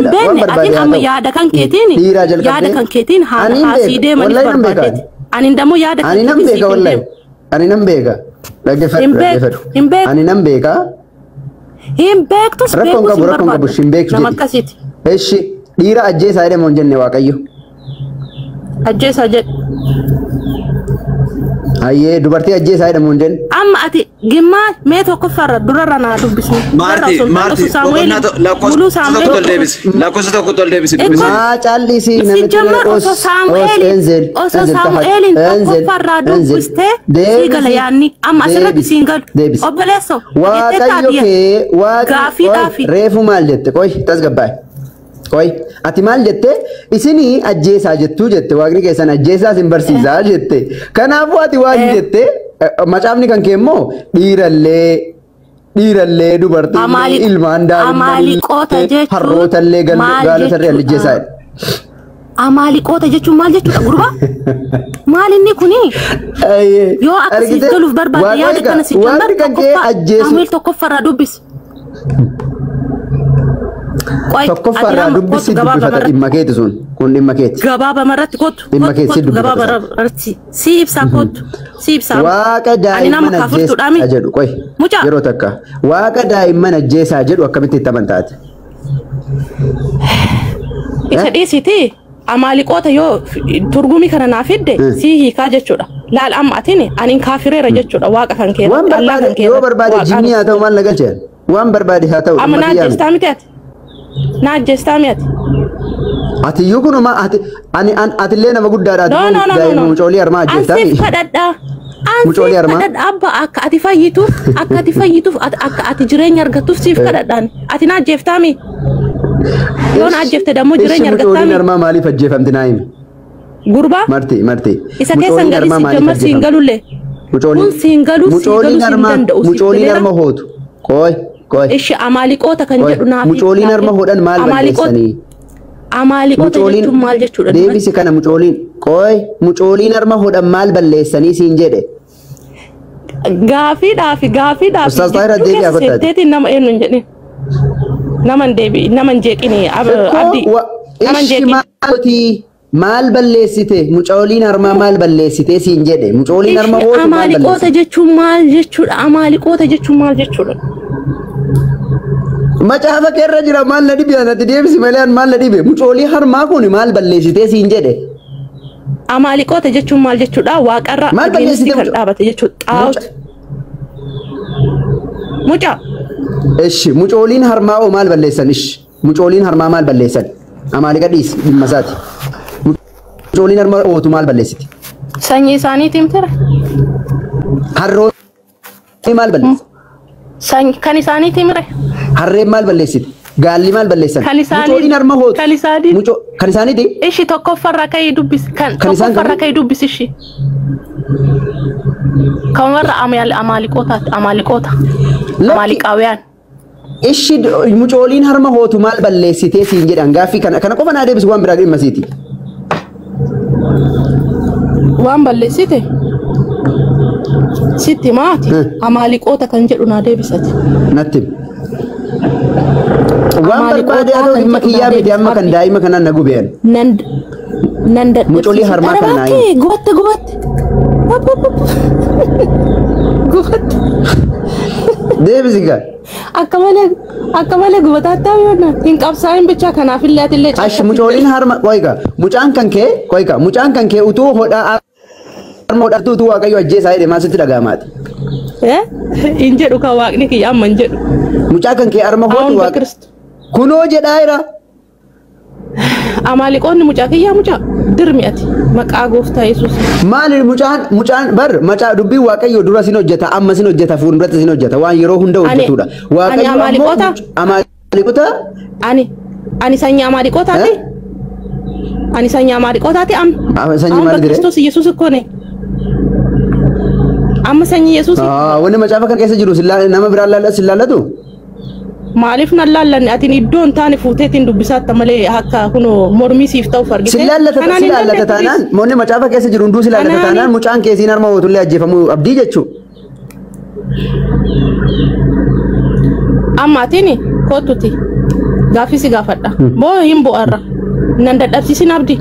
Hin beekne atiin amma yaada kan keetiin Dhiiraa jalqabdee. Yaada kan keetiin Ani hin haasii beeka. deemaniif Wallahi nan beeka. barbaadeeti. Ani dammoo yaada kan Ani nan keetiin beeka siif hin wallahi. deemu. Ani nan beeka. Dhaggeeffadhu Hin beektu, dhaggeeffadhu. hin beektu. Ani nan beeka. Hin beektus Rakkoon beekus qabu hin rakkoon qabu barbaadu. hin beektu Nama jedhi. akkasiiti. Eshi dhiira ajjeesaa jedhamu hin jenne Waaqayyo. Ajjeesaa jedhu. Hayyee dubartii ajjeesaa jedhamu hin jenne. Amma ati gimmaa mee tokkoffaarra durarra naa dubbisni. Maarti, Maarti, boqonnaa Muluu lakkoofsa tokko Saamu'eel tol deebisi. Lakkoofsa tokko tol deebisi dubbisi. Maa caallisii namitti Sijjamar osoo Saamu'eelin osoo Saamu'eelin tokkoffaarraa dubbistee sii gala yaanni amma asirratti siin galu. Deebisi. Obboleessoo Waaqayyo kee Gaafii waaqni dhaafi. reefu maal jette qoy tasgabbaa'e. Qoy ati maal jette isinii ajjeesaa jettuu jette waaqni keessan ajjeesaa isin barsiisaa jette. Kanaafuu ati waan jette macaafni kan kee immoo dhiirallee dhiirallee dubartiillee ilmaan Amaaliqoota daa'immanillee jechuun harrootallee maal gaalotallee jechuudha? ajjeesaa jedha. Amaaliqoota jechuun maal jechuudha gurbaa? Maal inni kuni? Yoo akkasii galuuf barbaade yaada kana si Waaqni jambar kan kee tokkoffaa ajjeesu Saamu'eel tokkoffaarraa dubbisi. Qoy ati tokkoffaarraa nama dubbisi kootu gabaabaa dubbifata irratti dhimma keeti sun kun dhimma keeti. gabaabaa irratti kootu Dhimma kootu kee si kootu dubbifata gabaabaa irratti si ibsaa kootu si ibsaa. Waaqa Ani nama daa'imman kaafurtuudhaami. ajjeesaa jedhu qoy Mucaa. yeroo takka waaqa daa'imman ajjeesaa jedhu akkamitti itti amantaati? Isa dhiisiti amaaliqoota yoo turgumii kana naa fidde sii hiikaa jechuudha. Laal amma atiin ani kaafireera jechuudha waaqa kan kee Waan irratti Allah kan barbaade kee yoo irratti barbaade waaqaan jinnii haa ta'u maal na galcheen waan barbaade haa ta'u amma dhimma naa kiyyaa miti. ajjeestaa miti ati. Naa ajjeestaa miti ati. Ati iyyuu kunuma ati ani atillee nama guddaadha ati No no no no daa'ima no. mucoolii harmaa An ajjeestaa siif mi? kadhadha. An Mucoolii siif harmaa? kadhadha abba akka ati fayyituuf akka ati fayyituuf akka ati jireenya argattuuf siif kadhadhaan. Ati naa ajjeeftaa mi? Yoo na ajjeefte dammoo Ishi jireenya argattaa mucooliin mi? harmaa maaliif ajjeefamti naa himi? Gurbaa Marti marti. isa keessan Mucooliin galii harmaa si maaliif jammar siin ajjeefamti? galullee. Mucooliin Kun siin galuu siin mucooliin galuu siin harmaa danda'u siif mucooliin galeera. harma hootu. Qoy qoy. Ishi amaaliqoota kan Qoy jedhu naaf mucooliin harma hodhan maal balleessanii? Amaaliqoota jechuun maal jechuudha? Deebisi kana mucooliin qoy mucooliin harma hodhan maal balleessanii siin jedhe. Gaafiidhaafi gaafiidhaafi Ustaaz Taahir jechuu deebi'aa keessa godhaati. seetteetiin nama eenyu hin jedhin. Nama hin deebi nama hin jeeqini abdii nama hin Ishi jeeqini. maalti maal balleessite mucooliin harmaa maal balleessite siin jedhe mucooliin harma Ishi hootu maal amaaliqoota balleessite? jechuun maal jechuudha? Amaaliqoota jechuun maal jechuudha? Macaafa keerra jira maal na dhibe anatti deebisi malee an maal na dhibe mucoolii harmaa kun maal balleessite siin jedhe. Amaaliqoota jechuun maal jechuudha? Waaqarra Maal ageensii balleessite kan mucaa? dhaabate jechuudha. Xaawut. Mucaa. Ishi mucooliin harmaa oo maal balleessan ishi mucooliin harmaa maal balleessan amaaliqa dhiisi dhimma isaati. Mucooliin harma ootu maal balleessite? Sanyii isaaniitiin ture. Harroonni maal balleessan? Sanyii kan isaaniitiin mire. Harreen maal balleessite? Gaalli maal balleessan? Kan isaanii- Mucooliin harma hootu. kan isaanii- Kan isaaniiti? Ishi tokkoffarra ka'ii dubbisi. Kan Kan isaan tokkoffarra kamii? ka'ii dubbisi ishi. Kan warra amaaliqootaati. Amaaliqoota. Lakki- Amaaliqaawiyaan. Ishi mucooliin harma hootu maal balleessitee siin jedhan gaaffii kana kana qofa naa deebisu waan biraa dhimma siiti. Waan balleessite sitti maati amaaliqoota kan jedhu naa deebisati. Natti himi. Waan Amaaliqoota barbaade haa ta'u kan dhimma jedhu kiyyaa naa miti amma kan deebisi. daa'ima kanaan na gubeen. Nan nan dadhabsiisi. Mucoolii harmaa Ara kana naa bakkee gubatte gubatte. App, app, app. Gubatte. Deebisi gaa. Akka malee akka malee gubataatti hayyoo hin qabsaa'in bichaa kanaaf illee ati illee Ashi mucooliin harma qoyka mucaan kan kee qoyka mucaan kan kee utuu hodhaa harma hodhattu utuu waaqayyo ajjeesaa jedhe maal sitti dhaga'amaati? Eh? Hin jedhu kan waaqni kiyya amma hin jedhu. Mucaa kan kee harma hootu Aawun waaqa bakiristu. kunoo jedhaa jira. Amaaliqoonni mucaa kiyyaa mucaa dirmi ati maqaa gooftaa Yesuus. Maali mucaan mucaan bar macaa dubbiin waaqayyo dura sin hojjeta amma sin hojjeta fuulduratti sin hojjeta waan yeroo hunda Ani- hojjetudha. ani Waaqayyo ammoo amaaliqoota? amaaliqoota Ani ani sanyii amaaliqootaati. Eh? Ani sanyii amaaliqootaati amma. Ah, sanyii Aawun maal dire? bakiristoos Yesuus ikkoo ne. Amma sanyii Yesuus Ah, wanni macaafa kan keessa jiru nama biraan sin laallatu? Maaliif nan laallanne atiin iddoo hin taane fuuteetiin dubbisaatta malee akka kunoo mormii siif ta'uuf argite. Sin laallata Kanaan si hin laallata dandeettu taanaan moonni macaafa keessa jiru hunduu si laallata Kanaan- taanaan mucaan keessiin harma hootullee ajjeefamuu abdii jechuu. Amma atiin kootuti. Gaaffii si gaafadha. Moo hin bu'arra. Nan dadhabsiisin Abdi.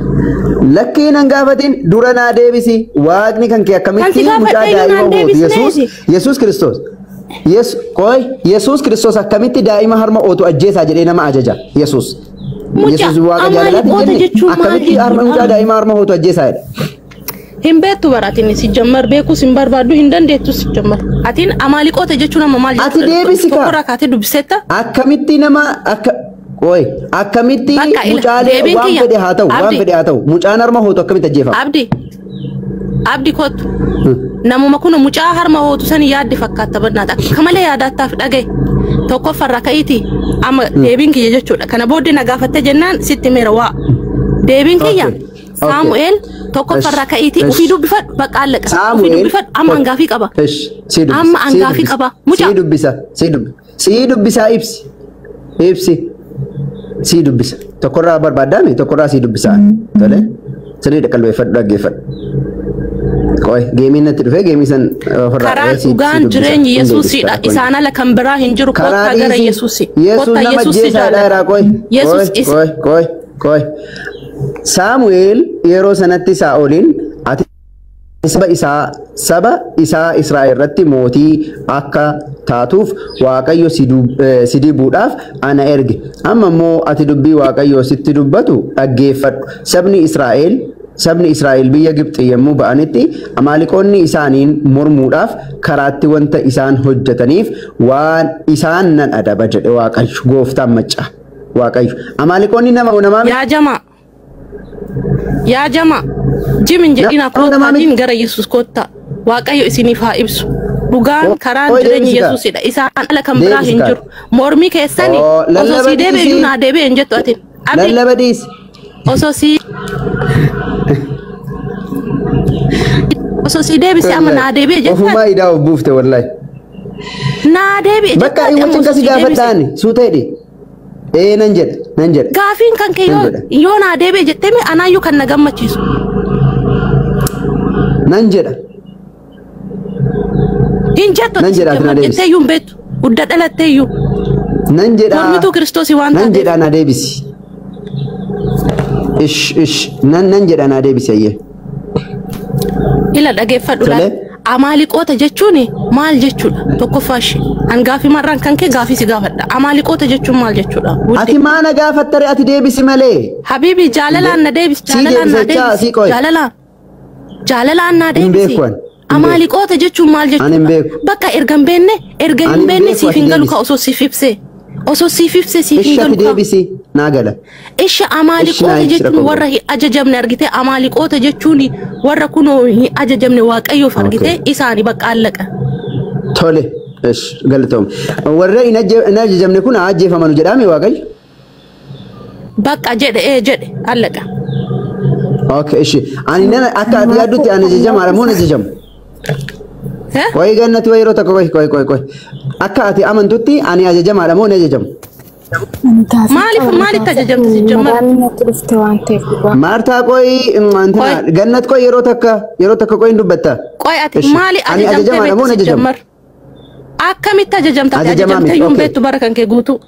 Lakkii nan gaafatin dura naa deebisi. Waaqni kan kee Kan si akkamitti gaafadhe mucaa iyyuu daa'ima naan hootu? deebisneeti. Yesuus Kiristoos. Qoy Yesuus Kiristoos akkamitti daa'ima harma ootu ajjeesaa jedhee nama ajaja? Yesuus. Mucaa Yesuus waaqa jaalalaati Amaaliqoota jenne jechuun maal akkamitti harma mucaa jechuudha? daa'ima harma hootu ajjeesaa jedha? Hin beektu baratin si jammar beekus hin barbaaddu hin dandeettu si jammar. Atiin Amaaliqoota jechuun amma maal Ati jechuudha? deebisi kaa. Tokkorraa kaatee dubbiseetta. Akkamitti nama akka qoy akkamitti Bakka ila mucaalee deebiin waan kiyya. fedhe haa ta'u waan Abdi. fedhe haa ta'u mucaan harma hootu akkamitti ajjeefama? Abdi. Abdi kottu. Namuma kun mucaa harma hootu sani yaaddi fakkaata bannaata. Akka malee yaadattaaf dhagaye. Tokkoffarraa ka'iiti. Amma deebiin kiyya jechuudha. Kana booddee na gaafatte jennaan sitti meera waa. Deebiin kiyya. Okay. Saamu'eel tokkoffarraa ka'iiti. Ufii dubbifadhu bakka allaqa. Ufii Saamu'eel dubbifadhu amma hangaafii qaba. Ish, si dubbisa. Amma Si hangaafii dubbisa. qaba. Mucaa. Si dubbisa. Si dubbisa. Si dubbisa ibsi. Ibsi. Si dubbisa. Tokkorraa barbaadame tokkorraa si dubbisa. Tole. Sirrii qalbeeffadhu dhaggeeffadhu. Qoy geemiin natti dhufee geemii san ofirraa Karaan dhugaan jireenyi Yesuusidha. Isaan ala kan biraa hin jiru. Karaa Kottaa gara dhiisi. Yesuusi. Yesuus Kottaa nama Yesuusi ajjeesaadha jaalladha. irraa qoy. Yesuus Qoy isa. qoy qoy qoy. Saamu'eel yeroo sanatti Saa'oliin ati saba isaa Israa'el irratti mootii akka taatuuf Waaqayyo si dibuudhaaf ana erge. Amma immoo ati dubbii Waaqayyo sitti dubbatu dhaggeeffadhu. Sabni Israa'el biyya Gibxi yommuu ba'anitti Amaaliqoonni isaaniin mormuudhaaf karaatti wanta isaan hojjetaniif waan isaan nan adaba jedhe Waaqayyo gooftaan maccaa. Waaqayyo. Amaaliqoonni nama namaa miti. Yaa jamaa. Yaa jamaa. Jim hin jedhina Nama namaa miti. koottaatiin gara Yesuus koottaa. Waaqayyo isiniif haa ibsu. Dhugaan karaan Oi, jireenyi deebisi kaa. Yesuusidha. Isaan ala kan biraa Deebisi hin kaa. jiru. Mormii keessani Oo, osoo lallaba sii deebi'e iyyuu dhiisi. naa deebi'e hin jettu ati. Abdi Lallaba dhiisi. osoo sii deebise amma naa deebi'e jettaa. Ofumaa idaa of buufte wallahi. Naa deebi'e Bakka jettaa ati amma wajjin osoo kasi sii deebise. gaafadhaan suuta hidhi. Ee nan jedha nan jedha. Gaafiin kan kee Nan yoo jedha. yoo naa deebi'e jettee mi anaayyuu kan na gammachiisu. Nan jedha. Hin jettu Nan ati si jedha ati na jammar deebisi. jettee iyyuu hin beektu. Guddaa dhalattee iyyuu. Nan jedha. Mormituu Kiristoosii waan Nan taateef. jedha na deebisi. Ish ish nan nan jedha na deebisi ayyee. Ila dhageeffadhu Tole. laata. Amaaliqoota jechuun maal jechuudha? Tokkoffaa ishee. An gaafii marraan kan kee gaafii si gaafadha. Amaaliqoota jechuun maal jechuudha? Wuddee. Ati maana gaafattare ati deebisi malee. Habiibi jaalalaan na deebisi. Si Jaalalaan na deebisa jechaa deebisi. si qoy. Jaalalaan. Jaalalaan na Hin deebisi. beeku ani. Hin beeku. Amaaliqoota jechuun maal Ani hin jechuudha? beeku. Bakka erga hin beekne erga Ani hin hin beekne beeku siif ati hin galu deebisi. ka osoo siif ibsee. Osoo siif ibsee siif hin Ishi ati galu ka. deebisi naa gala. Isha Ishi naa Amaaliqoota ibsi jechuun rakkoo warra hin ajajamne argite Amaaliqoota jechuun warra kunoo hin ajajamne Waaqayyoof argite Okay. isaani bakka allaqa. Tole. Ish galatoom. Warra hin ajajamne kun haa ajjeefamanu jedhaame Waaqayyo. Bakka jedhe ee jedhe allaqa. Okay ishi. Ani nan akka ati yaaddutti ani ajajamaadha moo hin ajajamu? Eh? Qoy gannati wayi yeroo tokko qoy qoy qoy qoy. Akka ati amantutti ani ajajamaadha moo hin ajajamu? Maaliif maalitti ajajamte si jammar? Magaalli natti dhufte waan ta'eef dhugaa. Maartaa qoy Qoy gannat qoy yeroo takka qoy hin dubbatta. qoy ati Ishi. maali Ani ajajamtee ajajamaadha moo beektu hin si ajajamu? jammar? Akkamitti ajajamta ati Ajajamaa ajajamtee miti. iyyuu hin Okay. beektu bara kan kee guutuu.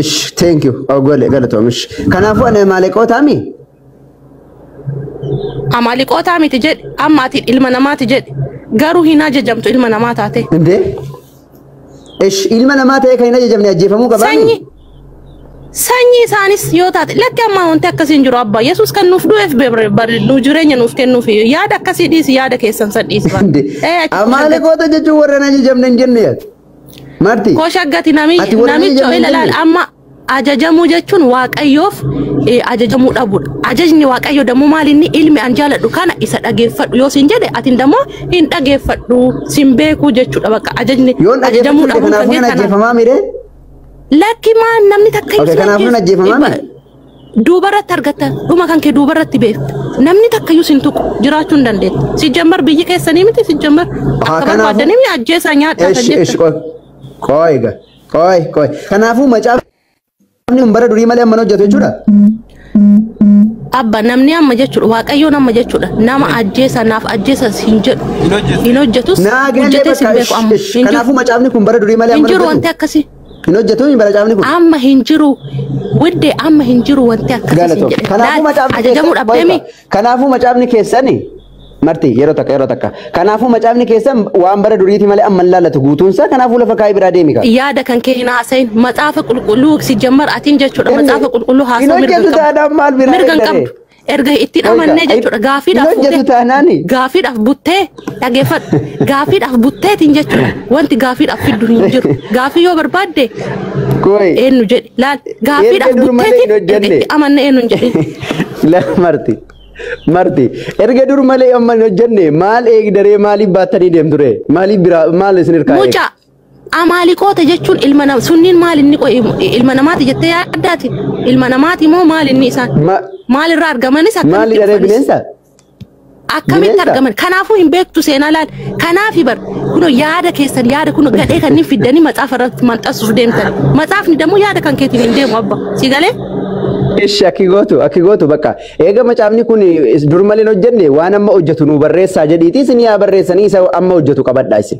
Ish thank you. Ogole galatoom ish. Kanaafuu ani amaaleqootaami? Amaaliqootaa miti jedhe amma ati ilma namaati jedhe garuu hin ajajamtu ilma namaa taate. Indee? Ish ilma namaa ta'ee kan hin ajajamne ajjeefamuu qabaami? Sanyii sanyii isaanis yoo taate lakki amma wanti akkasii hin jiru abbaa Yesuus kan nuuf du'eef nu jireenya nuuf kennuuf yaada akkasii dhiisi yaada keessan san dhiisi bara. Indee? Ee achi koshaggati Amaaleqoota jechuun warra hin ajajamne hin jenne yaad. Marti koshaggati ati warra hin namicho ajajamne hin ila laal jenne? amma ajajamuu jechuun Waaqayyoof ajajamuu dhabuudha. Ajajni Waaqayyoo dammoo maal inni ilmi an jaaladhu kana isa dhageeffadhu yoo siin jedhe ati dammoo hin dhageeffadhu siin beekuu jechuudha bakka ajajni Yoon ajajamuu dhageeffachuu dhabuun kan kanaafuu kee nan kanaan. ajjeefamaa miree? Lakki maan namni takka Okay iyyuu sin kanaafuu nan ajjeesu. ajjeefamaa mi? Duubarratti argatta dhuma kan kee duubarratti beekta. Namni takka iyyuu sin tuqu jiraachuu hin dandeettu. Si jammar biyyi keessanii miti si jammar Haa akka kanaafuu barbaaddanii mi ajjeesaa nyaadhaa kan ish ish jettan. qoy qoy egaa qoy qoy kanaafuu macaafni kun bara durii malee amma hin hojjetu jechuudha. Abba namni amma jechuudha Waaqayyoon amma jechuudha nama ajjeesa naaf ajjeesa hin jedhu Hin hojjetu. hin hojjetus Naa galee hojjetes hin bakka beeku ish amma ish hin jiru kanaafuu macaafni kun bara durii malee hin amma hin jiru wanti hojjetu. akkasii. Hin hojjetu macaafni kun. Amma hin jiru widde amma hin jiru wanti akkasii hin jedhe. Kanaafuu macaafni Ajajamuu dhabdeemi. Kanaafuu macaafni keessani Marti yeroo takka kanaafuu macaafni keessan waan bara duriiti malee amma hin laallatu guutuunsaa kanaafuu lafa kaayee biraa deemi kaa. Yaada kan kee hin haasayin macaafa qulqulluu si jammar atiin jechuudha macaafa qulqulluu haasa'u Hin hojjetu taanaan maal biraa mirga hin eegdare? qabdu. Erga itti dhamannee jechuudha gaafiidhaaf Hin hojjetu taanaani. Gaafiidhaaf buttee dhageeffadhu gaafiidhaaf butteetiin jechuudha wanti gaafiidhaaf fiddu hin jiru gaafii yoo barbaadde Koi. eenyu jedhi laal gaafiidhaaf Erga dur malee hin butteetiin erga hojjenne. itti amanne eenyu hin jedhin. La Marti. Marti erga dur malee amma hin hojjenne maal eegdaree maaliif baattanii deemtu ree? Maaliif biraa maal isin hirkaa eega? Mucaa amaaliqoota jechuun ilma nama sunniin maal inni ilma namaati jettee yaaddaati ilma namaati moo maal inni isaan maalirraa argamanis Maali akkamitti dharee dhufanis? bineensa? Akkamitti Bineensa? argaman kanaafuu hin beektu seenaa laal kanaafi bar kuno yaada keessan yaada kuno gadhee kanneen fiddanii macaafa irratti maxxansuuf deemtan macaafni dammoo yaada kan keetiin hin deemu abba si galee Ishi akki gootu bakka eega macaafni kun dur malee hin hojjenne waan amma hojjetu nu barreessaa jedhiiti isin yaa barreessanii isa amma hojjetu qabadhaa isin.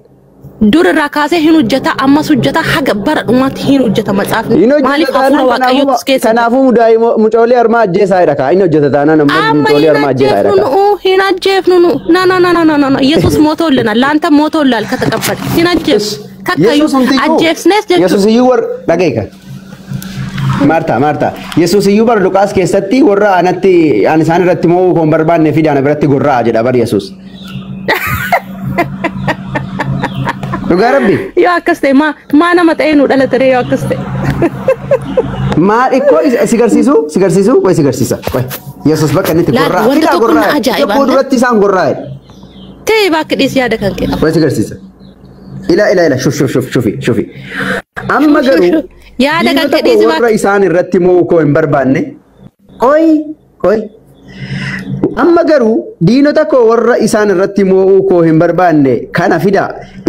Dur irraa kaasee hin hojjeta ammas hojjeta haga bara dhumaatti hin hojjeta macaafni Hin hojjeta maaliif hafuura taanaan waaqayyootus keessa jira. kanaafuu mucoolee harmaa ajjeesaa jedha kaa inni hojjeta taanaan ammoo Amma mucoolee hin harmaa ajjeesaa jedha ajjeefnu kaa. nu'u hin ajjeefnu nu'u na na na na na na na Yesuus mootollena laanta mootollaal ከተቀበል hin ajjeefnu takkayyuu ajjeefsnes jechuudha. Yesuus iyyuu warra dhageeka. Maartaa Yesuus iyyuu bara Luqaas keessatti warra anatti an isaan irratti mo'uu koon barbaanne fide ana biratti gorra'a jedha bar Yesuus. Dhugaa rabbi. Yoo akkas ta'e maa nama ta'ee nu dhalate ree yoo akkas ta'e. Maal ikkoo si garsiisu wayi si garsiisa. Yesuus bakka inni itti Laal, gorra'a. wanti Fidaa tokko na gorra'a. ajaa'iba. Tokko duratti isaan gorra'a. Ta'e bakka dhiisi yaada kan kee. Wayi si garsiisa. Ila ila ila shuf shuf shuf shufi shufi. Amma garuu Yaada kan diinota kee dhiisi koo warra bakka. isaan irratti mo'uu koo hin barbaanne. Qoy qoy. Amma garuu diinota koo warra isaan irratti mo'uu koo hin barbaanne kana fida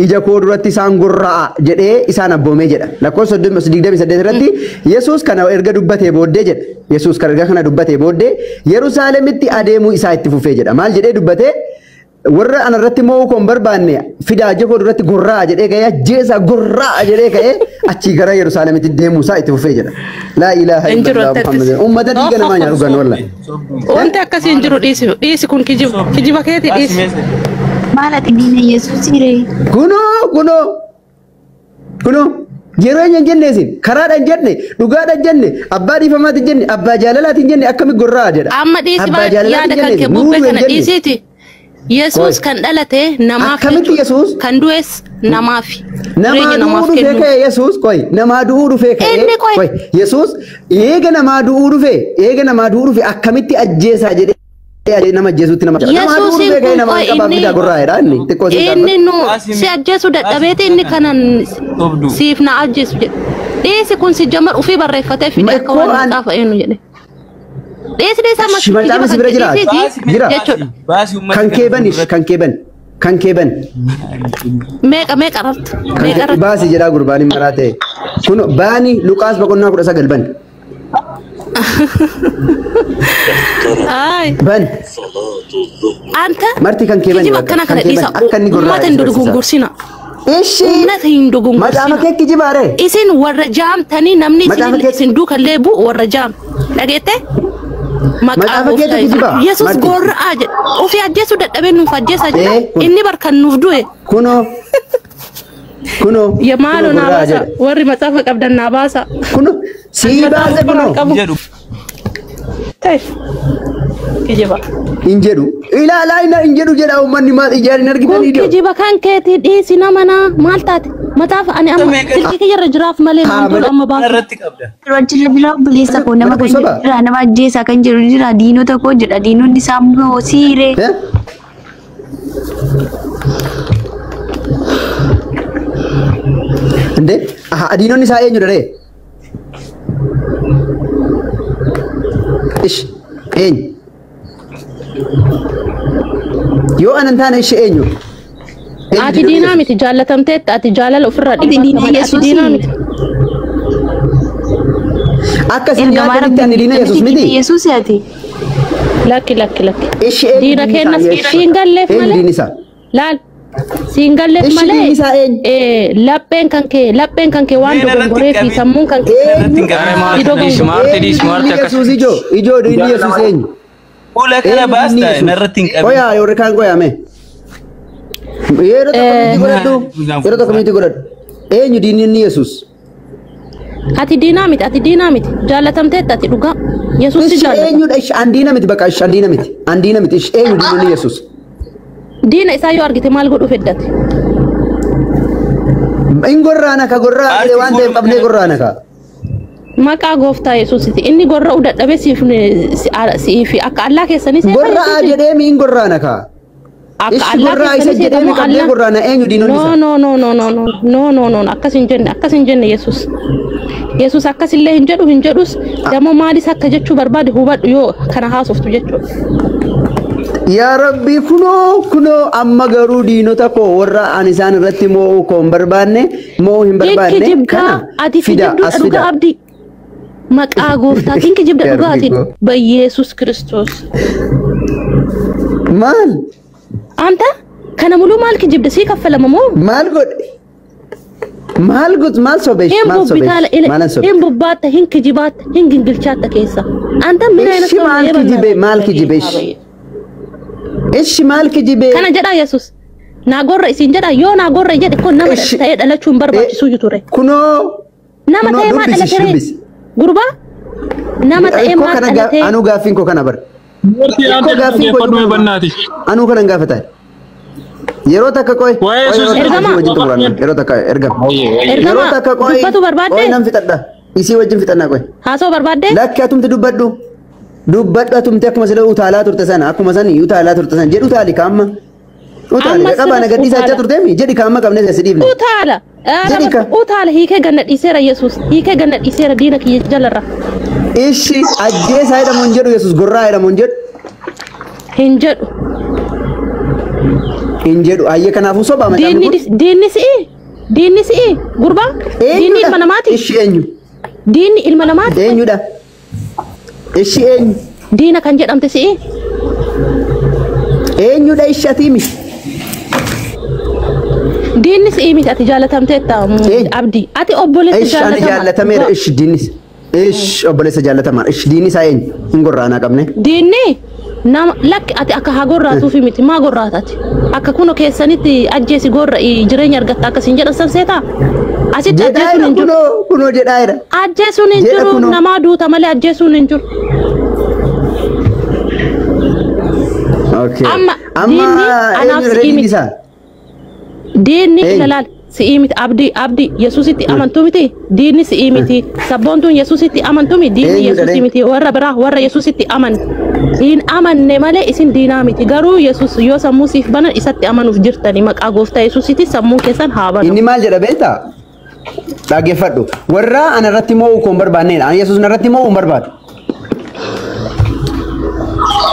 ija koo duratti isaan gorra'a jedhee isaan abboomee jedha. Lakkoofsa 28 irratti Yesuus kana erga dubbatee booddee jedha. Yesuus kana erga kana dubbatee booddee Yerusaalemitti adeemuu isaa itti fufee jedha. Maal jedhee dubbatee? Warra ana irratti mo'uu koo hin barbaanne fidaa ija koo duratti gorra'a jedhee ka'ee ajjeesaa gorra'a jedhee ka'ee achii gara Yerusaalemitti deemuu isaa itti fufee jedha. Laa ilaaha Hin jiru illallah wanti Muhammad. akkasii. Uummata dhiiga namaa nyaatu gan wallahi. Wanti akkasii hin jiru dhiisi kun kijiba keeti dhiisi. Maal ati diina Yesuus ree? Kunoo kunoo kunoo yeroo eenyu hin jenne isin karaadha hin jenne dhugaadha hin jenne abbaa dhiifamaati hin jenne abbaa jaalalaati hin jenne akkami gorra'a jedha. Amma dhiisi Abbaa jaalalaati yaada hin kan jenne kee isin, bubbee nuuru hin kana jenne. dhiisiiti. Yesuus Qoy. kan dhalate namaaf Akkamitti jechuudha. Yesuus? Kan du'es namaaf. Namaa Jireenya du'uu namaaf dhufee kennu. ka'e Yesuus qoy namaa du'uu dhufee ka'e Inni qoy. qoy Yesuus eega namaa du'uu dhufee eega namaa du'uu dhufee akkamitti ajjeesaa jedhee nama ajjeesuutti nama jira. Namaa du'uu Yesuusiin dhufee ka'e kun namaa qoy qabaaf inni fidaa gorraa'edha inni xiqqoo siin inni nu Baasi si ajjeesu dadhabeeti inni kanan Sobdu. siif na ajjeesu jedhe. Dhiisi kun si jammar ofii barreeffatee fide akka Makkoo waan an- macaafa eenyu jedhe. Dhiisi dhiisi amma Shi macaafni si bira jira? dhiisiiti Jira. jechuudha. Baasi uummata Kan kee bani kan kee bani kan kee bani Meeqa meeqa irratti kan meeqa kee irratti baasi jedhaa gurbaan hin maraa ta'e. Kun baani Luqaas boqonnaa 19 bani. Ay Bani anta Marti kan kee bani kijiba bakka, akkana kan kana kee dhiisa bani akka inni gorra'e uummata hin si barsiisa. dogongorsina. Ishi Uummata hin macaafa dogongorsina. kee kijibaare. Isin warra jaamtanii namni Macaafa isin kee- isin duukallee bu'u warra jaam. Dhageette? Maqaa Macaafa keetu gooftaa kijibaa? Yesuus Marti. gorra'aa jedha. Ofii ajjeesuu dadhabee nuuf ajjeesaa jedha. Ee, kun- Inni bar kan nuuf du'e. Kunoo kunoo Ya maaloo kunoo naa gorra'aa baasa. jedha. Warri macaafa qabdan naa baasa. Kunoo sii baase kunoo. Qabu. jedhu. Ta'e. Kijiba. Hin jedhu ilaalaa hin jedhu jedha uummanni maal ijaan hin Kun argitanii dhiyoo. kijiba kan keetii dhiisi nama naa maal taate? Macaafa ani amma silkii kiyyarra jiraaf malee Haa, naan tolu malee- amma baasu. Irratti qabda. Achirra jira obboleessa koo nama Mana kun kan soba? jedhu jira nama ajjeesaa kan jedhu jira diinota koo jedha diinonni isaa immoo siiree. Eh? Indee diinonni isaa eenyudha ree? Ish eenyu? Yoo anan taane ishi eenyu? Eenyu Ati diinonni diinaa Yesuus? miti jaallatamteetta ati jaalala ofirraa Ati diina dhiibatta malee ati Yesuusii? diinaa miti. Akka isin Ergamaa yaaddanitti ani diina Yesuus rabbii miti? Yesuus ati. Lakki lakki lakki. Ishi eenyu Diina diinni isaa? kennas Yesuus. ishiin galleef Eenyu malee. diinni isaa? Laal Siin galleef Ishi malee diinni isaa eenyu? Lapheen kan kee waan dogongoree fi sammuun kan kee Eenyu diinni Yesuus ijoo? Ijoo diinni Yesuus eenyu? Fuula kana baasta narratti hin qabin. Qoyaa yoo kaan qoyaa mee. Yeroo tokko miti godhadhu. Yeroo tokko miti godhadhu. Eenyu diinni inni Yesuus? Ati diinaa miti, ati diinaa miti. Jaalatamteetta ati dhugaa. Yesuus si Ishi jaallata. eenyudha? Ishi an diina miti bakka ishi an diina miti. An diina miti. Ishi eenyu diinni inni Yesuus? Diina isaa yoo argite maal godhuu feddate? In gorraana ka gorraa jedhe waan ta'eef qabnee gorraana ka. Maqaa gooftaa Yesuusiti. Inni gorra'uu dadhabee siif akka allaa keessanii seeta Gorraa Yesuusi. jedhee mi in gorraana ka. Akka Ishi allaa gorraa isa keessanii jedhee mi seetamoo qabnee allaa? gorraana eenyu diinonni No isaa? no no no no no no no no akkas hin jenne, akkas hin jenne Yesuus. Yesuus akkasillee hin jedhu hin jedhus dammoo maalis akka jechuu barbaade hubadhu yoo kana haasoftu jechuudha. Yaa Rabbi kunoo kunoo amma garuu diinota koo warra ani isaan irratti moo'uu koo hin barbaanne moo'uu hin barbaanne Kijibdaa kana ati fida kijibduudha as dhugaa fida. abdii. Maqaa gooftaatiin kijibda Yaa dhugaa Rabbi ati koo. Bayyeesus Kiristoos. Maal? Anta kana muluu maal kijibda sii kaffalama moo? Maal godhe? Maal godhe? Maal sobeesh? Hin Maal sobeesh? bubbitaala ila Maalan sobe? hin bubbaatta hin kijibaatta hin gingilchaatta keessa. Anta mina Ishi maal kijibe? Maal kijibe? Ishi Ishi maal kijibe? Kana jedha Yesuus. Naa gorra isin jedha yoo naa gorra jedhe kun nama Ishi ta'ee dhalachuu hin barbaachisuu ture. Kunoo Nama kunoo ta'ee maa dubbisi dhalate ree? dubbisi. Gurbaa nama ta'ee Koo maa kana dhalate? anuu gaaffiin koo kana bara. Murtii Koo aan gaaffiin koo dhaggeeffadhu bannaati. anuu kana hin gaafatan. Yeroo takka qoy. Waa'ee Qoy yeroo Yesuus takka Ergama. isii wajjin xumuranna. Yeroo takka ergama. Yeroo Ergama takka qoy. dubbatu Qoy barbaadde? nan fixadha. Isii wajjin fixannaa qoy. Haasoo barbaadde? Lakki atumti dubbadhu. Dubbadhu atumti akkuma sila utaalaa turte sana akkuma sani utaalaa turte sana jedhu utaali kaamma. Utaali Amma qabaa na sirras gadhiisaa jechaa utaala. turteemi jedhi kaamma qabnee si dhiifne. Utaala. Jedhi ka. Utaala hiikee ganna dhiiseera Yesuus. Hiikee ganna dhiiseera diina kiyya jalarra. Ishi ajjeesaa jedhamu hin jedhu Yesuus gorraa jedhamu hin jedhu. Hin jedhu. Hin jedhu ayyee kanaafuu sobaa macaafni Diinni kun. diinni si'i. Diinni si'i. Gurbaa. Diinni ilma Eenyudha? namaati. Ishi eenyu? Diinni ilma namaati. Eenyudha? Ishi eenyu? Diina kan jedhamte si'i. Eenyudha ishi ati himi? Diinni si'i miti ati jaalatamteetta Eenyu? abdii. Ati obboleessa Ishi ani jaalatamaa. jaallatameera ishi diinnis. Ishi obboleessa jaallatamaa ishi diinni isaa eenyu? Hin gorraanaa qabne. Diinni nama lakki ati akka haa gorraatuufi miti maa gorraatati? Akka kuno keessanitti ajjeesi gorra'i jireenya argatta akkasiin jedhan san seetaa? Asitti Jedhaa ajjeesuun jira hin jiru. kunoo kunoo jedhaa jira. Ajjeesuun hin Jedha jiru kunoo. namaa duuta malee ajjeesuun hin jiru. Okay. Amma Amma diinni anaaf eenyudha si'ii diinni miti. isaa? Diinni Eenyu? ilalaal si'ii miti abdii abdii Yesuusitti amantuu miti diinni si'ii miti sabboontuun Yesuusitti amantuu miti diinni Eenyudha Yesuusii ree? miti warra biraa warra Yesuusitti aman hin amanne malee isin diinaa miti garuu Yesuus yoo sammuu siif banan isatti amanuuf jirtani maqaa gooftaa Yesuusitti sammuun keessan haa banamu. Inni maal jedha beektaa? Dhaggeeffadhu. Warra ana irratti moo'uu koo hin barbaannedha. Ani Yesuus na irratti moo'uu hin barbaadu.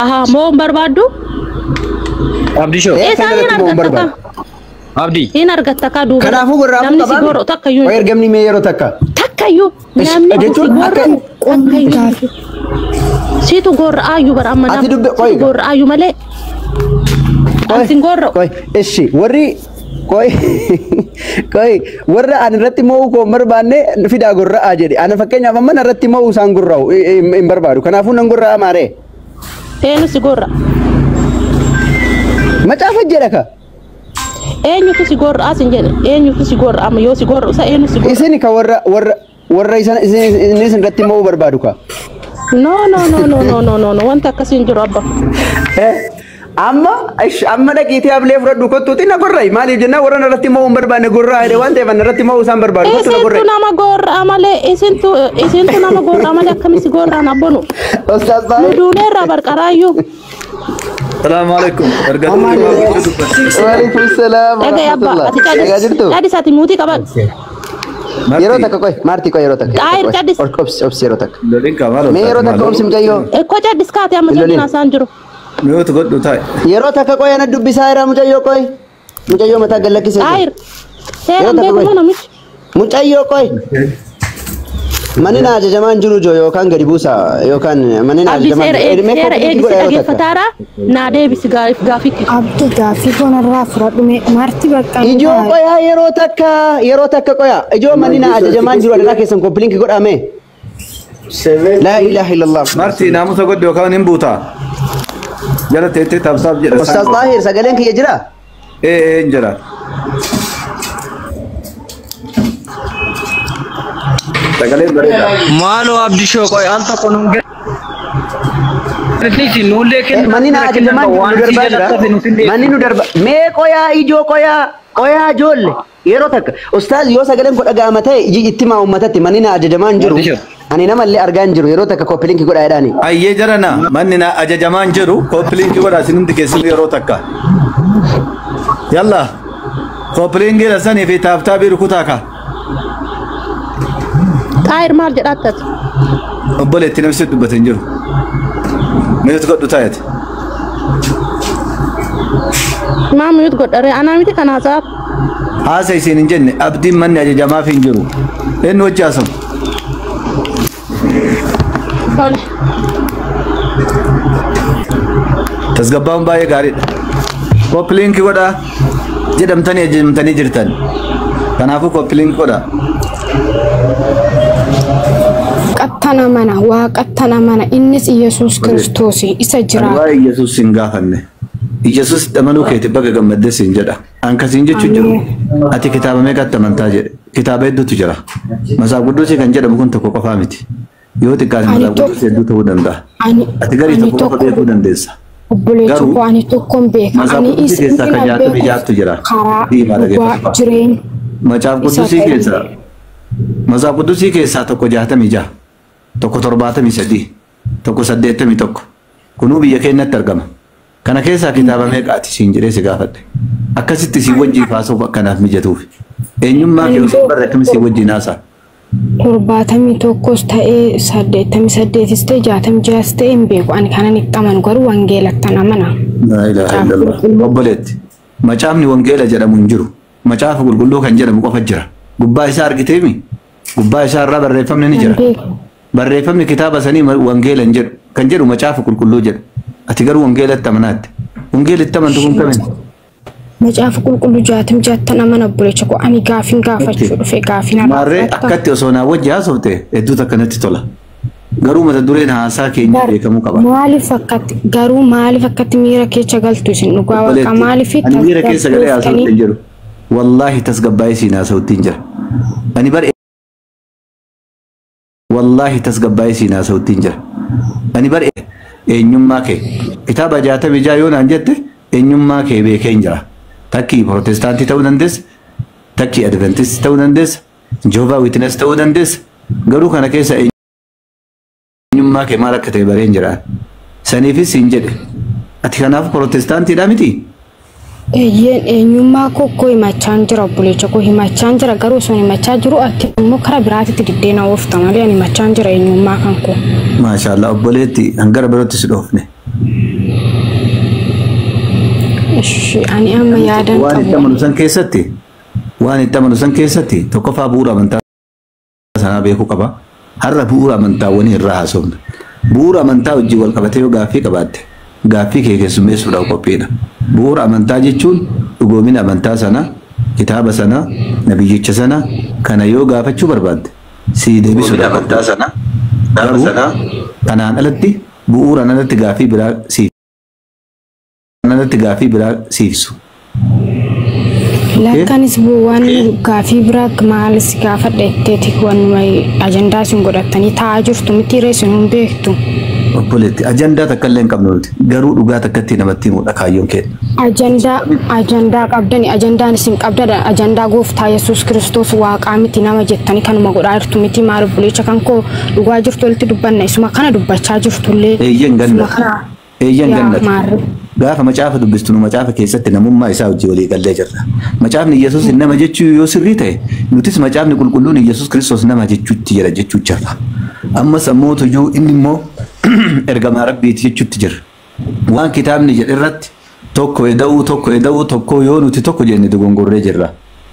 Ahaa moo hin barbaaddu? Abdii shoo. Ee, kan Eesaan hin irratti moo'uu hin argatta barbaadu. kaa? Abdii. Hin argatta kaa duuba. Kanaafuu gorraafuu Namni si qabaa. gorra'u takkayyuu Qoy hin jiru. ergamni mee yeroo takka. Takkayyuu namni si Jechuun akka gorra'u takkayyuu hin jiru. Siitu gorra'aayyuu bara amma Ati nama. dubbe qoy. Siitu gorra'aayyuu malee. Qoy. Ansi gorra'u. Qoy. Ishi warri qoy qoy warra ani irratti moo'uu koo hin barbaanne fidaa gorra'aa jedhe. Ana fakkeenyaaf amma na irratti moo'uu isaan gorra'u hin barbaadu. Kanaafuu nan gorra'a maaree. Eenyu si gorra'a? Macaafa jedha ka. Eenyutu si gorra'a sin jedhe? Eenyutu si gorra'a amma yoo si gorra'u isa eenyu si gorra'a? Isin ka warra warra warra isan isin isin irratti moo'uu barbaadu ka. No no no no no no no no wanta akkasii hin jiru abba. Amma ish amma dhaqiitii ablee fudhadhu kottuuti na gorra'i. Maaliif jennaan warra irratti moo'uu hin barbaanne gorra'a jedhe waan ta'eef ana irratti moo'uu isaan barbaadu kottu na Isintu gorra'i. nama gorra'a malee isintu isintu nama gorra'a malee akkamitti gorra'an abbonu? Ustaaz Nu Baay'ee. duuneerraa barqaraayyuu. Salaamu alaikum. Erga Waalaikum salaam wa Dhaga'i abba rahmatullah. ati Egaa cadhis jirtu? cadhis ati muutii qabadhu. Yeroo takka qoy maartii qoy yeroo takka. Xaayir cadhis. Ol obsi obsi yeroo takka. Loliin qaba. Mee yeroo takka obsi mucayyoo. Ekkoo cadhis kaate amma Loliin. soddina isaan jiru. Mi'ootu godhu taa'e. Yeroo takka qoy ana dubbisaa jira mucayyoo qoy. Mucayyoo mataa gallakkisee. Xaayir Yeroo seeraan takka beekamoo qoy. namichi. Mucayyoo qoy. Manni na ajajamaan jiru joo yookaan gadi buusa yookaan manni na Abdi ajajamaan seera jiru. eegi Mee seera koppii eegi si godha yeroo takka. dhaggeeffataara naa deebisi gaafii kiyya. Abdi gaaffii kanarraa fudhadhu mee marti bakka nu Ijoo taa'e. qoyaa yeroo takka qoyaa ijoo manni na ajajamaan jiru adaraa keessan koppiliinki godhame. Laa ilaaha illallah. Marti naamusa godhe yookaan hin buuta. Jala teettee taabsaaf jedha. Ustaaz Taahir sagaleen kiyya jira? Ee ee hin jira. Sagaleen bareeda. Maaloo Abdishoo qoy al tokko nuun garsiisi nuullee kennu Manni na ajajamaan jiru waan nu si darbaa jira. jalatti hafe nuuf hin Manni nu darba. Mee qoyaa ijoo qoyaa qoyaa ijoolle yeroo takka. Ustaaz yoo sagaleen koo dhaga'ama ta'e iji itti maa uummatatti manni na ajajamaan jiru. Abdishoo. Ani namallee argaa hin jiru yeroo takka koppiliinki godhaa jedhaani. Ayyee jarana manni na ajajamaan jiru koppiliinki godha isin hundi keessanuu yeroo takka. Yalla koppiliinki sanii fi taaftaabii rukutaa ka. Xaayir maal jedhaattati? Obboleetti namni sitti dubbate hin jiru. Mute godhu taa'eeti. Maa mute godhare anaa miti kan haasaaf. Haasa isiin hin jenne abdiin manni ajajamaaf hin jiru. Eenyu wajji haasamu? Tole. Tasgabbaa'uun baay'ee gaariidha. Koppiliinki godhaa jedhamtanii ajajamtanii jirtan. Kanaafuu koppiliinki godhaa. Waaqattan amana waaqattan amana innis Iyesuus Kiristoos isa Ani jiraatu. waa'ee Iyyasuus hin gaafanne. Iyyasuus amanuu keeti baga gammaddes hin jedha. An kasiin jechuun jiru ati kitaaba meeqatti amantaa jedhe. Kitaaba hedduutu jira. Masaaf Qudduusii kan jedhamu kun tokko qofaa miti. Yoo xiqqaate Ani Masaaf Qudduusii tokko hedduu ta'uu danda'a. ani Ati garii ani tokko qofa tokko beekuu dandeessa. obboleecha Garuu koo ani tokkon beeka Masaaf ani Qudduusii isa keessaa inni kan na jaatamii beeku jaattu jira. karaa Diimaa dhugaa dhaggeeffatu. jireenya Macaaf isa Qudduusii ta'e. keessaa Masaaf Qudduusii keessaa tokko 66, tokko 73, tokko 81. Kunuu biyya keenyatti argama. Kana keessaa kitaaba meeqaati siin jedhee si gaafadhe. Akkasitti si wajjin haasa'uuf akkanaaf mijatuuf. Eenyummaa kee Ani osoo hin barre akkamitti si wajjin haasa'a? 71s ta'ee 88s ta'e 66s ta'e hin beeku ani kanan itti amanu garuu wangeelattan amana. Laa ilaaha Macaafa illallah. qulqulluu Obboleetti, macaafni wangeela jedhamu hin jiru. Macaafa qulqulluu kan jedhamu qofa jira. Gubbaa isaa argiteemi? Gubbaa isaa irraa barreeffamni ni hin jira. beeku. Barreeffamni kitaaba sanii wangeela hin jedhu. Kan jedhu macaafa qulqulluu jedha. Ati garuu wangeelatti amanaatte. Wangeelatti amantu kun kamiin? Macaafa qulqulluu 66ttan amana obboleecha koo ani gaafin gaafachuu dhufe gaafin har'a Maarree fudhatta. akkatti osoo naa wajji haasofte hedduutu akkanatti tola. Garuu mata dureen haasaa keenya Gar beekamuu qaba. maaliif akkatti garuu maaliif akkatti miira keessa galtu isin dhugaa waaqa Obboleetti, maaliif ani miira keessa galee haasa'utti tasgabdooftanii hin jiru. Wallaahi tasgabbaa'ee siin haasa'utti hin jira. Ani bar wallaahi tasgabbaa'ee siin haasa'utti hin jira. Ani bar eenyummaa kee kitaaba 66 yoo naan jette eenyummaa kee beekee hin jira. Takkii Protestaantii ta'uu dandeessa, takkii Adventistii ta'uu dandeessa, Jehovah Witness ta'uu dandeessa. Garuu kana keessa eenyummaa kee maal akka ta'e baree hin jiraan. Saniifis siin jedhe. Ati kanaaf Protestaantiidha miti? Eeyyeen eenyummaa koo koo himachaan jira obboleecha koo himachaan jira garuu osoo himachaa jiru ati immoo karaa biraatitti diddeena oofta malee ani himachaan jira eenyummaa kan koo. Maashaallah obboleetti hangara birootti si dhoofne. Ishi ani amma yaadan Waan itti qabu amanu san keessatti waan itti amanu san keessatti tokkoffaa bu'uura amantaa sanaa beekuu qaba. Har'a bu'uura amantaawwanii irraa haasofna. Bu'uura amantaa wajjin wal qabatee yoo gaaffii qabaatte gaaffii kee keessummeessuudhaaf qophiidha. Bu'uura amantaa jechuun dhugoomina amantaa sanaa, kitaaba sanaa, nabiyyicha sanaa kana yoo gaafachuu barbaadde sii deebisuudhaaf amantaa sanaa. Garuu kanaan alatti bu'uuraan alatti gaaffii biraa siif alatti gaaffii biraa siifsu. Lakkanis waan gaafii biraa maalis gaafadha jetteeti wanuma ajandaa isin godhattanii taa'aa jirtu miti ree isin hin beektu. Obboleetti ajandaa takka illee hin qabnu nuti garuu dhugaa takkatti namatti himudha kaayyoon keenya. Ajandaa ajandaa qabdani ajandaan isin qabdan ajandaa gooftaa Yesuus Kiristoos waaqaa miti nama jettanii kanuma godhaa jirtu miti maal obboleecha kan koo dhugaa jirtu walitti dubbanna isuma kana dubbachaa jirtullee Eeyyan isuma gannata. kana Eeyyan yaa gannata. maarre. Gaafa macaafa dubbistu nu macaafa keessatti namummaa isaa wajjin walii gallee jirra. Macaafni Yesuus nama jechuu yoo sirrii ta'e nutis macaafni qulqulluun Yesuus Kiristoos nama jechuutti jira jechuu jirra. Ammas ammoo tuyyuu inni immoo ergamaa rabbiiti jechuutti jira. Waan kitaabni jedhe irratti tokko eda'uu tokko eda'uu tokko yoo nuti tokko jenne dogongorree jirra.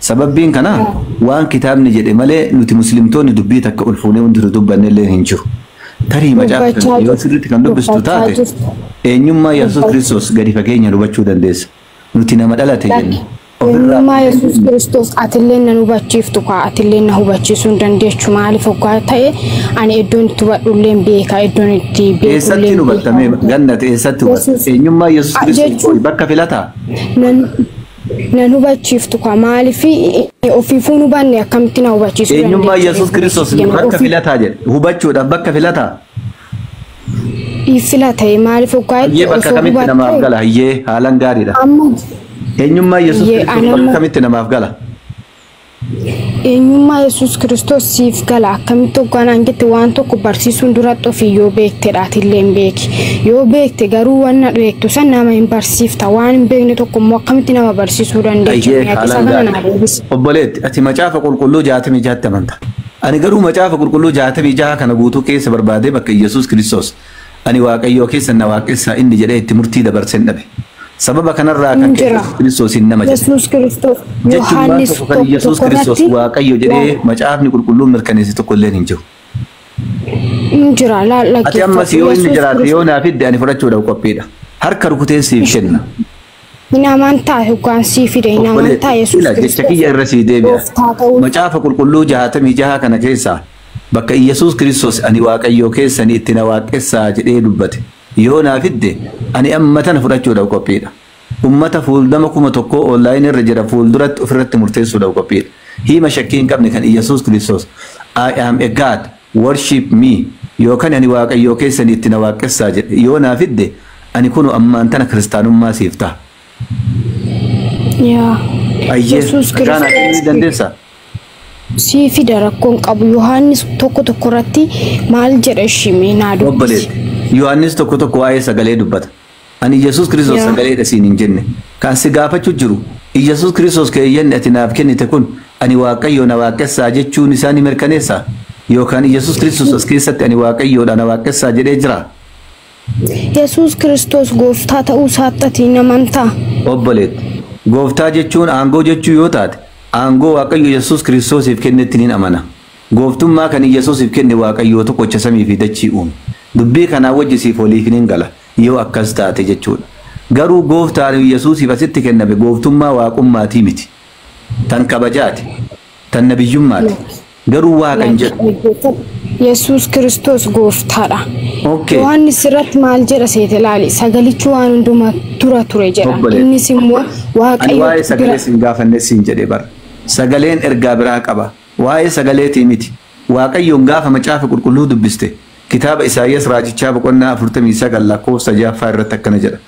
Sababbiin kanaa waan kitaabni jedhe malee nuti muslimtoonni dubbii takka ol fuunee hundi nu dubbanne illee hin jiru. Tarii macaafa Dubbachaa kana yoo jirtu. sirriitti kan dubbistu Dubbachaa taate jirtu. eenyummaa Yesuus Kiristoos gadi fageenya hubachuu dandeessa. Nuti nama dhalate jenna. Ofirraa Eenyummaa Yesuus Kiristoos atillee na hubachiiftu kaa atillee na hubachiisuu hin dandeechu maaliif hoggaa ta'e ani iddoon itti hubadhullee hin beeka iddoon itti beekullee eessatti hin hubattamee beeka. gannate eessatti hubatte? Yesuus Eenyummaa Yesuus Kiristoos jechuun bakka filataa? Nan hubachiiftu kaa maaliif ofiifuu hin hubanne akkamitti na hubachiisuu Eenyummaa dandeechu? Yesuus Kiristoos bakka filataa jedhe hubachuudhaaf bakka filataa? Filate maaliif hoggaa Hayyee bakka osoo kamitti namaaf hubatte gala? Hayyee haalaan gaariidha. amma Eenyummaa Yesuus Hayyee Kiristoos ani bakka amma kamitti namaaf gala? Eenyummaa Yesuus Kiristoos siif gala akkamitti hogganaan jette waan tokko barsiisuun duratti ofii yoo beektedha atillee hin beeki. Yoo beekte garuu wanna beektu san nama hin barsiifta waan hin beekne tokko immoo akkamitti nama barsiisuu dandeecha Hayyee ati isa haalaan kana naa gaariidha. deebisi. Obboleetti ati macaafa qulqulluu 66tti amanta. Ani garuu macaafa qulqulluu 66 kana guutuu keessa barbaadee bakka Yesuus Kiristoos ani Waaqayyoo keessa na waaqessaa inni jedhee itti murtii dabarseen dhabe. Sababa kanarraa kan Hin ka'e jira. Yesuus Kiristoosiin nama jedhe. Yesuus Kiristoos Jechuun waan Yohaannis tokko kan tokko Yesuus Kiristoos tokkorratti Waaqayyo jedhee macaafni qulqulluun mirkaneesse tokko illee hin jiru. Hin jira laal Ati ammas dhaggeeffadhu yoo inni Yesuus jiraate yoo Kiristoos naa fidde ani fudhachuudhaaf qophiidha. Harka rukutee siif kenna. hin amantaa hoggaan sii fide hin amantaa Yesuus Ila jecha Kiristoos kiyya irra sii deebi'a. gooftaa ta'uu Macaafa qulqulluu 66 kana keessaa bakka Yesuus Kiristoos ani Waaqayyoo keessanii itti na waaqessaa jedhee dubbate. Yoo naa fidde ani amma tana fudhachuudhaaf qophiidha. Ummata fuuldama 1000 onlaayinii irra jira fuulduratti ofirratti murteessuudhaaf qophiidha. Hima shakkii hin qabne kan Yesuus Kiristoos I am a God worship me yookaan ani Waaqayyoo keessanii itti na waaqessaa jedhe yoo naa fidde ani kunu ammaan tana kiristaanummaa siif ta'a. Yaa Ayyee Yesuus ragaa naa kennuu ni Kiristoos dandeessaa? sii fida rakkoon qabu Yohaannis tokko tokko irratti maal jedha ishii mee naa dubbisi. Obboleetti Yohaannis tokko tokko waa'ee sagalee dubbata. Ani Yesuus Kiristoos Yaa sagaleedha siin hin jenne. Kan si gaafachuu jiru Yesuus Kiristoos keeyyanni ati naaf kennite kun ani Waaqayyo na waaqessaa jechuun isaa ni mirkaneessa. Yookaan Yesuus Kiristoos as keessatti ani Waaqayyoodha na waaqessaa jedhee jira. Yesuus Kiristoos gooftaa ta'uu isaatti ati hin amantaa? Obboleetti gooftaa jechuun aangoo jechuu yoo taate aangoo Waaqayyo Yesuus Kiristoosiif kennetti niin amana. Gooftummaa kan Yesuusiif kenne Waaqayyoo tokkocha samii fi dachii uume. Dubbii kanaa wajji siif waliif niin gala yoo akkas taate jechuudha. Garuu gooftaan Yesuusiif asitti kenname gooftummaa waaqummaatii miti. Tan kabajaati. Tan nabiyyummaati. Garuu waaqa hin jedhu. Yesuus Kiristoos gooftaadha. Okay. Yohaannis irratti maal jedha seete ilaali sagalichi waan hundumaa dura ture jedha. Obboleetti. Innis immoo Ani waa'ee Waaqayyo sagalee bira siin gaafanne siin jedhe bara. Sagaleen ergaa biraa qaba. Waa'ee sagaleetii miti. Waaqayyoon gaafa macaafa qulqulluu dubbiste kitaaba Isaayyaas raajichaa boqonnaa 49 lakkoofsa 6ffaa irratti akkana jedha.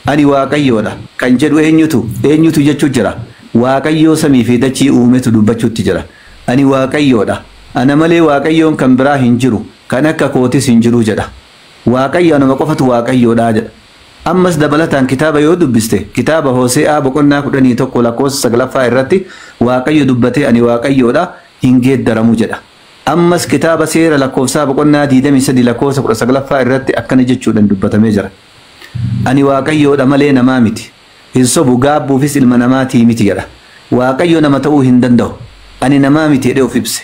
Ani Waaqayyoodha kan jedhu eenyutu eenyutu jechuu jira. Waaqayyoo samii fi dachii uumetu dubbachuutti jira. Ani Waaqayyoodha. Ana malee Waaqayyoon kan biraa hin jiru kan akka kootis hin jiru jedha. Waaqayyo anuma qofatu Waaqayyoodha jedha. Ammas dabalataan kitaaba yoo dubbiste kitaaba Hose'aa boqonnaa 11 lakkoofsa 9ffaa irratti Waaqayyo dubbatee ani Waaqayyoodha hin geeddaramu jedha. Ammas kitaaba seera lakkoofsaa boqonnaa 23 lakkoofsa 19ffaa irratti akkana jechuudhaan dubbatamee jira. Ani Waaqayyoodha malee namaa miti. Hin sobu gaabbuufis ilma namaatii miti jedha. Waaqayyo nama ta'uu hin danda'u. Ani namaa miti jedhee of ibse.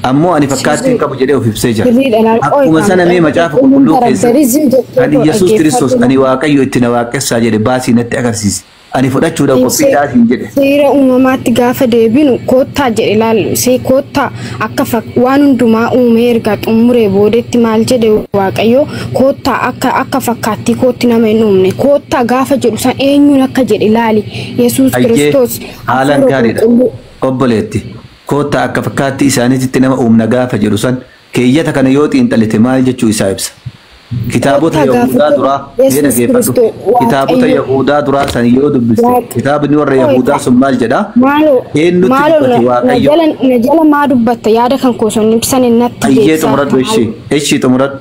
Ammoo ani fakkaattii hin qabu jedhee of ibsee jira. sirriidha laal qoy Akkuma sana mee macaafa qulqulluu keessatti karakterizim jettee kan koo Yesuus Kiristoos dhaggeeffadhu. ani Waaqayyo itti na waaqessaa jedhe baasii natti agarsiisi. Ani fudhachuudhaaf qophiidhaa siin jedhe. Seera uumamaatti gaafa deebinu koottaa jedhe laal see koottaa akka waan hundumaa uumee erga xumuree boodetti maal jedhe Waaqayyo koottaa akka akka fakkaattii kootti nama hin uumne koottaa gaafa jedhu san eenyuun akka jedhe laali Yesuus Ayyee Kiristoos haalaan hafuura gaariidha. qulqulluu Obboleetti koottaa akka fakkaattii isaaniitti nama uumna gaafa jedhu san keeyyata kana yoo xiinxalite maal jechuu isaa ibsa. Kitaabota koottaa gaafa Yahudaa jedhu duraa mee Yesuus dhaggeeffadhu. Kiristoos Kitaabota Waaqayyo Yahudaa duraa san yoo dubbiste kitaabni warra Qoy Yahudaa sun maal jedhaa? maaloo Eenyutti maaloo dubbate na Waaqayyo? jala na jala maa dubbatta yaada kan koo osoo hin ibsane natti Ayyee deebisaa xumuradhu ishii. Ishii xumuradhu.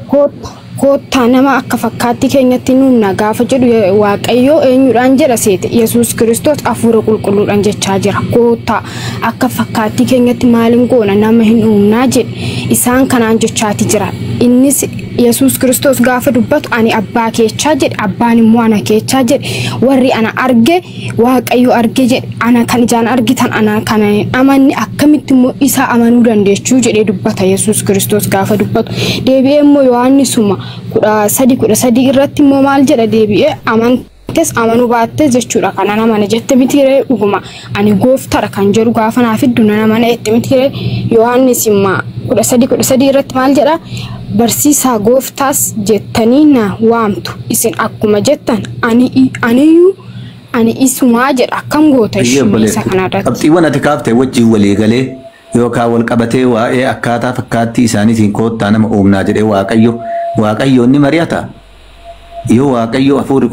Koottaa nama akka fakkaatti keenyatti nuumna gaafa jedhu Waaqayyo eenyudhaan jedha seete Yesuus Kiristoos hafuura qulqulluudhaan jechaa jira. Koottaa akka fakkaatti keenyatti maaliin goona nama hin uumnaa jedhe isaan kanaan jechaati jira. Innis Yesuus Kiristoos gaafa dubbatu ani abbaa keechaa jedhe, abbaan immoo ana keechaa jedhe, warri ana arge Waaqayyo arge jedhe, ana kan ijaan argitan ana kan hin amanne akkamitti immoo isa amanuu dandeechuu jedhee dubbata Yesuus Kiristoos gaafa dubbatu. Deebi'ee immoo Yohaannisuma 13:13 irratti immoo maal jedha deebi'ee amantes amanuu baattes jechuudha kanan amane jette mitiiree dhuguma ani gooftadha kan jedhu gaafa naa fiddu nan amana jette mitiiree Yohaannis imma 13:13 irratti maal jedha barsiisaa gooftaas jettanii na waamtu isin akkuma jettan ani aniyyuu ani isumaa jedha akkam goota Ayyee ishii isa obboleetti. kanarratti. Qabxiiwwan ati kaafte wajjin walii galee yookaan wal qabatee waa'ee akkaataa fakkaattii isaaniitiin koottaa nama uumnaa jedhee Waaqayyo Waaqayyo inni mari'ata. Yoo Waaqayyo hafuurri